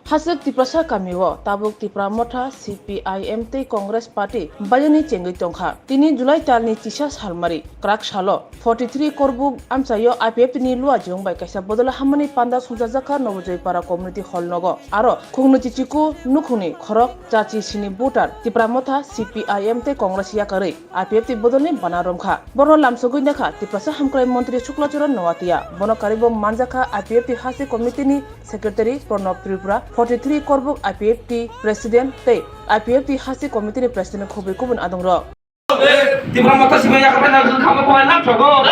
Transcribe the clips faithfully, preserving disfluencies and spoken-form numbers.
Hasik Tiprasa kamio tabuk Tipra Motha, C P I M tei Congress party bayani chengwi tongkha. Tini July talni chisa salmari kwrak salo forty three Korbuk amchaio I P F T ni luajwng bai kaisa bodol hamani panda songchajakha Nobojoypara Community Hall nogo. Aro khungni chichiku nukhungni khorok chachi sini voter Tipra Motha, C P I M tei Congress yakarwi I P F T bodolni bana romkha. Borno lamsogwi nakha Tiprasa Hamkrai Montri Shukla Charan Noatia. Bono karwibo manjakha I P F T Hasti Committee ni Secretary Pranab Tripura, forty three Korbuk I P F T President tei I P F T Hasti Committee ni President khobwi kubun adongrok. Tipra Motha sibai yakaphaina jwng khama khobai lamsogo.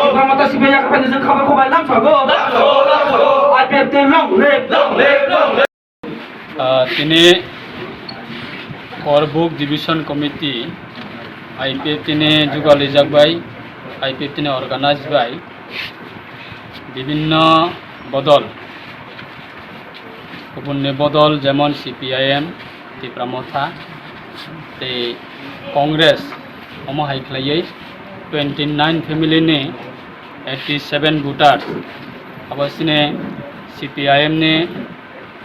Tipra Motha sibai yakaphaina jwng khama khobai lamsogo. I P F T long live. Ah, tini Korbuk Division Committee I P F T ni jugalijak bai, I P F T ni organize bai bibinno bodol, kubunni bodol jemon C P I M, Tipra Motha tei Congress omo hai khlaiwi twenty nine family ni eighty seven voters abo sini C P I M ni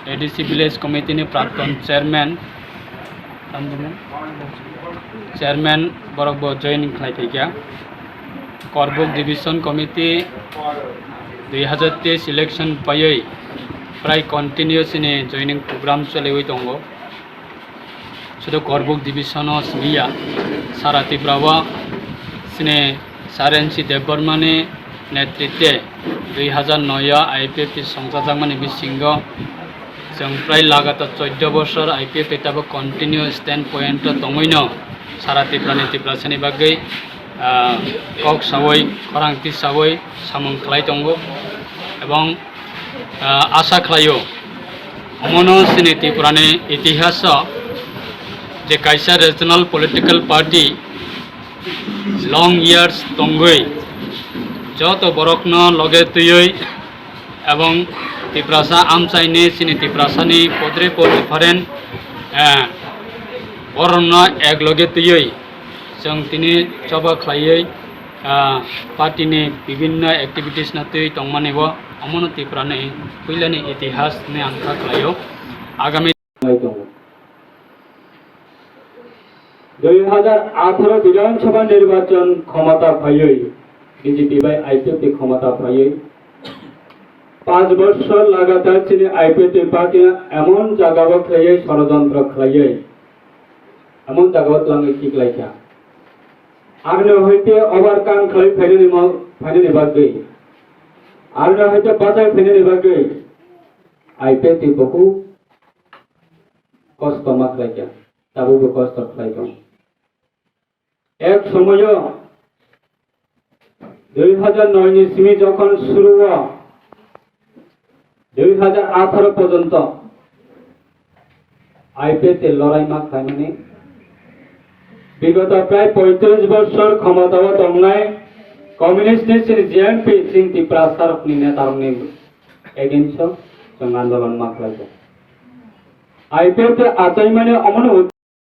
A D C Village Committee ni Prakton Chairman, Chairman borok bo join khlai phaikha. Korbuk Division Committee dui hazar teis election paiwi prai continuous ni joining program choliwi tongo. Sudu Korbuk Division o simi ya, sara Tripura o sini Sir N C Debbarma ni netritwe dui hazar noi o I P F T songchajakmani bisingo chwng prai lagatar chauddw bosor I P F T tabuk continue stand point o tongwino sara Tripura ni Tiprasa ni bagwi, ah, kok sawi, khorang tisawi samung khlai tongo, ebong, ah, asa khlaio omono sini Tripura ni itihas o je kaisa regional political party long years tongwi joto borokno loge twiwi ebong Tiprasa amchaini sini Tiprasani podre pod different, eh, borokno ek loge twiwi chwng tini choba khlaiwi, ah, party ni bibinno activities no twiwi tongmani bo omono Tripura ni puilani itihas ni ang kha khlaio. Agami Dui hazar atharo Bidhan Sabha nirbachon khomota phaiwi B J P bai I P F T khomota phaiwi panch bochor lagatar chini I P F T party emon jagao khlaiwi sorojontro khlaiwi emon jagao twlangwi khiklaikha. Aroni hoite overcome khlai phainani mo-, phainani bagwi, aroni hoite bachai phainani bagwi I P F T buku kosto ma khlaikha, tabukbo kosto khlai tong. Ek somoyo dui hazar noi ni simi jokhon suru o dui hazar atharo porjonto I P F T lorai ma khlaimani, bigoto prai poitris bosor khomotao tongnai communist ni sini G M P sing Tiprasa rokni neta rokni against o chwng andolon ma khlaikha. I P F T achaimani omono